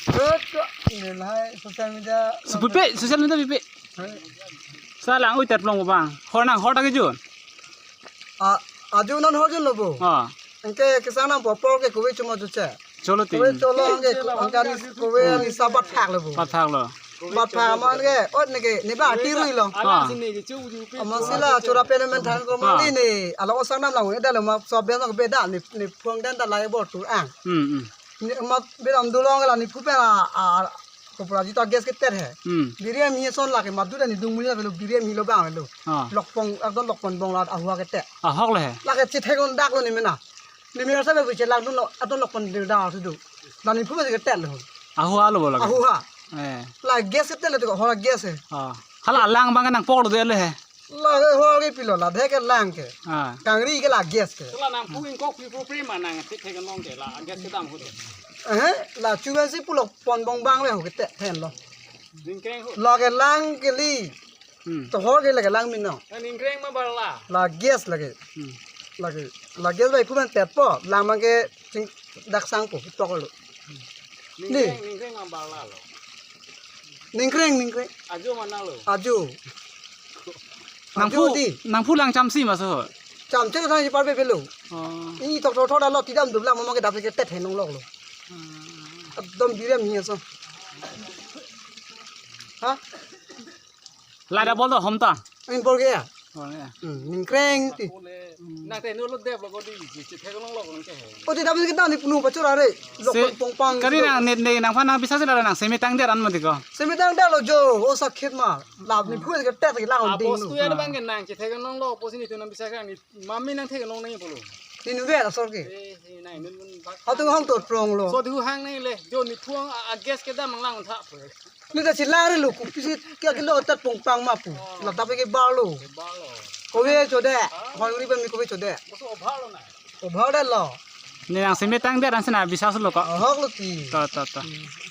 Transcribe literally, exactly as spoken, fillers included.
Terus kok nilai social media. Sepupe, social media pipe. Hai. Salang ui terplong bang. Hor nang hor ta kejun. A, aju non hor jun lo bo. Ah. Anke kesang nang popor ke kove chuma juche. Cholo ti. Kove cholo anke, anke anis kove anis sabat thak lo bo. Bat thak lo. Bat thak man ke, ot ne ke, ne ba ati rui lo. Ah. Amat sila chura pen men thang ko Ah. mali ne. Alo osang nam lang, eda lo ma sob ben ke beda ne, ne phone den ta lai bor tur ang. Hmm, hmm. Ne ma beda am dulong la ne phu pen a, a, kopra ji ta gas ke ter he. Hmm. Biri ami son la ke madu da ne dung muli la lo biri ami lo bang lo. Ah. Lokpong, ekdom lokpon bong la ahua ke ter. Ahok le he. La ke chethek on dak lo ne mena. Ni mera sa be buche lang dun lo, adon lokpon dil dang sudu. Dan ni phu ke tel lo. Ahua lo bo lake. Ahua. Eh. La gas ke tel lo to, hora gas he. Ah. Hala alang bang nang pok lo de le he. La ke hora ke pilo la, de ke lang ke. Ah. Kangri ke la gas ke. Sela nang pu ingkok pi pu pri ma nang thik thik nong ke la gas kedam hu de. Eh, la chuan si pulo pon bong bang le ho ke te then lo. Ningkreng hu. La ke lang ke li. Hmm. To hor ke lake lang min no. Ningkreng ma bar la. La gas lake. Hmm. Lake. La gas bai phu man pet po. Lang man ke ching dak sang po. Tok lo. Ni. Ningkreng, ningkreng ma bar la lo. Ningkreng, ningkreng. Ajo mana lo. Ajo. Nang Ajo phu, di. Nang phu lang cham si ma so. Cham che thang si par be belo. Oh. Ni tok tok tok da lo tidam dum lang mo ke dap ke tet hen nong lok lo. Hmm. Ekdom biri am hi so. Ha? Lada bol do hom ta. Ain bol ke ya? Bol ya. Hmm, ningkreng ti. Nang te nu lo dep lo ko di, chi, chi thek long lo ko nang ke he. O ti dam ke dam ni punu pachura re. Lok Se-, pong pang. Kari nang net ne nang phan nang bisa sila nang semi tang der an mati ko. Semi tang der lo jo, o sakit ma. Lap ni phu ke tet ke lang Ah, ding pos lu. tu ya bang ke nang chi thek long lo, pos ni tu nang bisa kan ni mami nang thek long nang polo. Ni nu ver asor ke. Eh, eh, nang nun nun bak. Hatu hang tot prong lo. So du hang nang le, jo ni thuang a, a gas ke dam mang lang tha pho. Ni ta si lang re lo, ku pisi kya kilo tat pong pang ma pu. La ta pe ke bar lo. Bar lo. Kove chode. Hoi uri ba mi kove chode. Boso obhar lo na. Obhar de lo. Ni nang semi tang der an sina bisa lo ko. Ahok lo ti. To, to, to. Hmm.